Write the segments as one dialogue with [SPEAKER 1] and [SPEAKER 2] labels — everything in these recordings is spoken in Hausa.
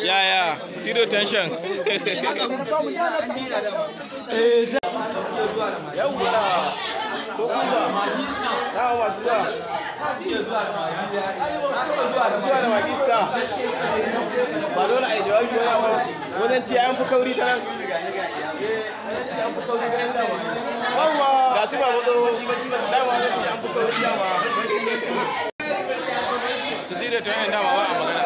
[SPEAKER 1] Yaya, zero tension. Ba dole a yi jawabi ba, wajen ci an fi kauri ta nan. Ga su ba matso dama, wajen ci an fi kauri dama. Su dire ta yin dama ba a magana.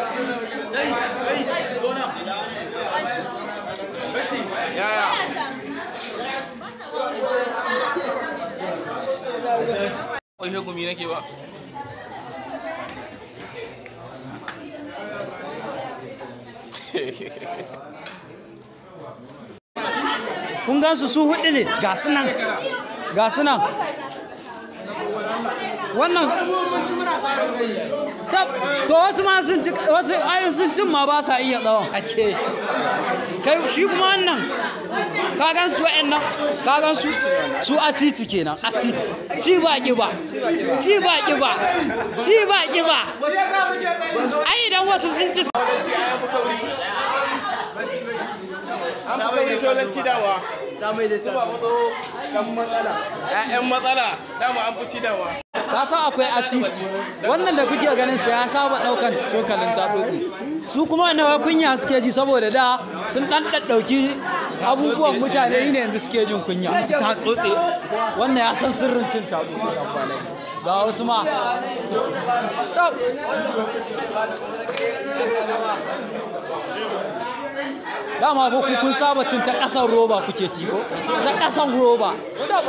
[SPEAKER 1] Yaya. Wai gumi nake ba.
[SPEAKER 2] Kun gansu su hudu ne, ga su nan, ga su nan. Wannan tab to, wasu ma sun ci, wasu ayin sun cin ma ba sa iya tsawon ake kai. Shi kuma wannan, ka gan su wa'annan, ka gan su, su a titi kenan, a titi ci ba ƙiba, ci ba ƙiba, ci ba ƙiba. Ai idan wasu sun ci
[SPEAKER 1] Wajen ci an fi kauri. An fi kauri wajen ci dama. Su ba matso dan matsala. ‘Ya'yan matsala dama an fi ci dama.
[SPEAKER 2] Ka san akwai a titi wannan da kuke ganin sa ya saba daukan cokalin tatsotsi. Su kuma nawa kunya suke ji, saboda da sun dan daddauki abubuwan mutane ne, yanzu suke jin kunya ta tsotse. Wannan ya san sirrin cin tatsotse. Ga wasu ma. Tab. Dama ba ku kun saba cin ta kasan roba kuke ci ko ta kasan roba. Tab.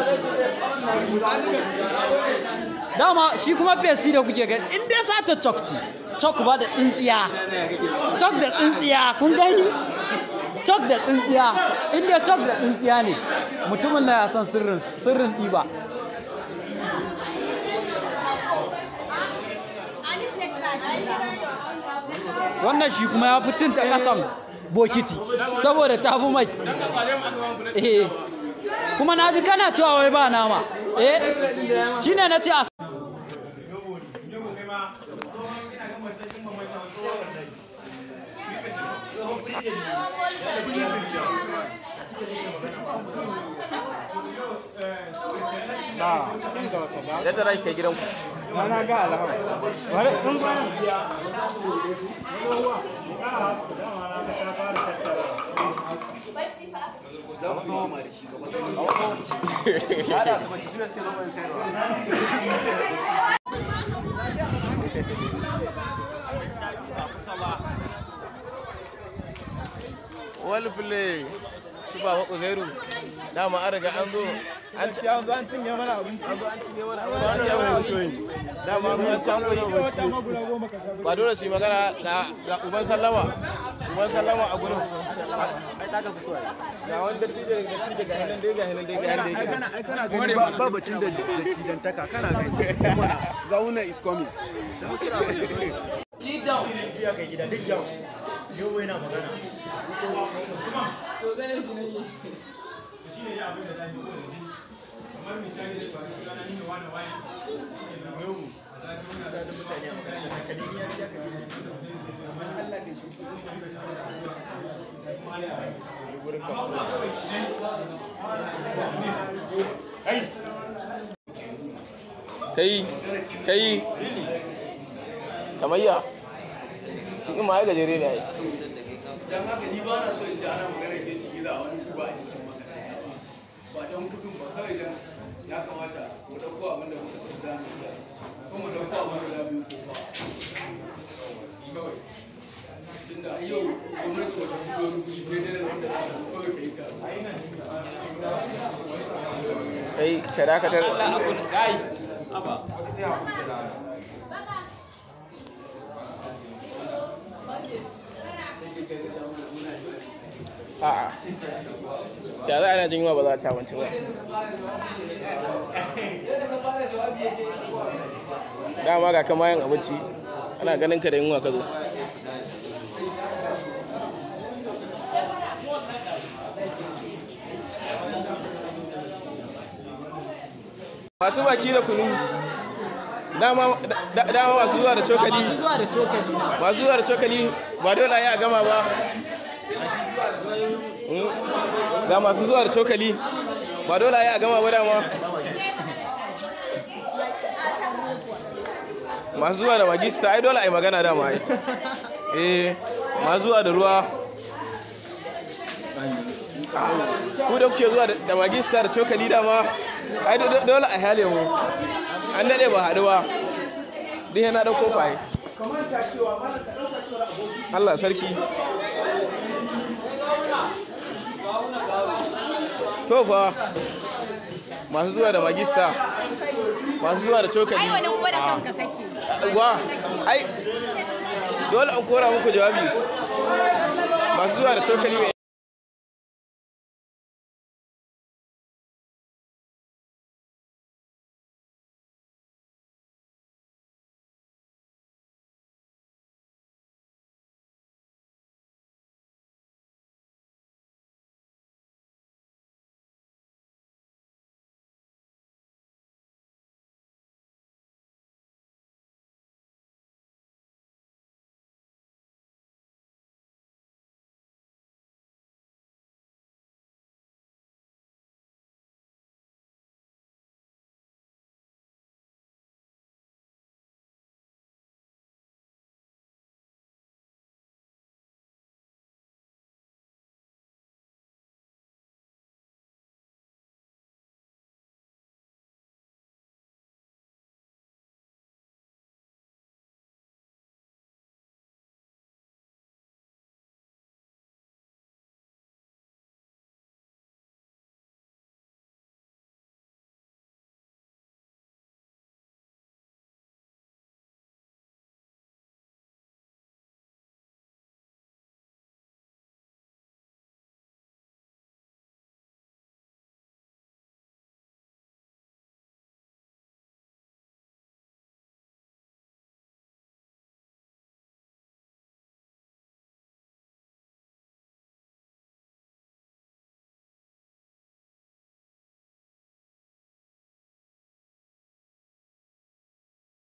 [SPEAKER 2] Dama shi kuma fesi da kuke gani, in dai sata cok ci, cok ba da tsintsiya, cok da tsintsiya, kun gani, cok da tsintsiya, in dai cok da tsintsiya ne, mutumin na ya san sirrin sirrin ɗiba. Wannan shi kuma ya fi cin ta kasan bokiti saboda ta fi mai. Eh, kuma na ji kana cewa wai ba nama. Eh, shine na ce a
[SPEAKER 1] Idan ta kai gidanku.
[SPEAKER 3] Na ga alama. Ware in ba.
[SPEAKER 1] Well play. Su ba Uzairu. Dama an riga an zo. An ci
[SPEAKER 3] An zo an cinye mana abinci.
[SPEAKER 1] An zo an cinye mana abinci. Dama an ci an. Ba dole su yi magana ga uban sallama. Uban sallama a gurin. Ga wani dattijo da dattijo, ga hinan dai, ga hinan dai, ga hinan dai.
[SPEAKER 3] Ai kana gani ba bacin da dattijantaka, kana gani. Gawuna is coming.
[SPEAKER 2] Lead down. So ganin shi nake.
[SPEAKER 1] Kai kai kamayya shi in ma ya gajere ne ai.
[SPEAKER 4] Don haka ni ba na so in ji ana magana ke ciki za a wani duba a cikin makaranta ba, ba don kudin ba kawai, don ya kamata mu ɗauko abin da muka san za mu iya, ko mu ɗauko abin da za mu yi kofa kawai, tunda a yau gwamnati wata fito wani guri federal wanda za ka kawai ka yi taro.
[SPEAKER 1] Kai ka dakatar. A'a, da za a na jin yunwa ba za a ci abinci ba. Dama ga kama yin abinci, ana ganin ka da yunwa ka zo. Masu baki da kunu. Dama dama masu zuwa da cokali.
[SPEAKER 2] Masu zuwa da cokali na.
[SPEAKER 1] Masu zuwa da cokali ba dole a yi a gama ba. Ga masu zuwa da cokali ba dole a yi a gama ba dama. Masu zuwa da magista ai dole a yi magana dama ai. Eh, masu zuwa da ruwa. Ku da kuke zuwa da magista da cokali dama ai dole a hale mu. An daɗe ba haɗu ba. Duk yana ɗauko faye. Allah sarki. To fa masu zuwa da magista, masu zuwa da cokali.
[SPEAKER 5] Ai wani ko da kanka kake.
[SPEAKER 1] Wa, ai dole an kora muku jawabi. Masu zuwa da cokali mai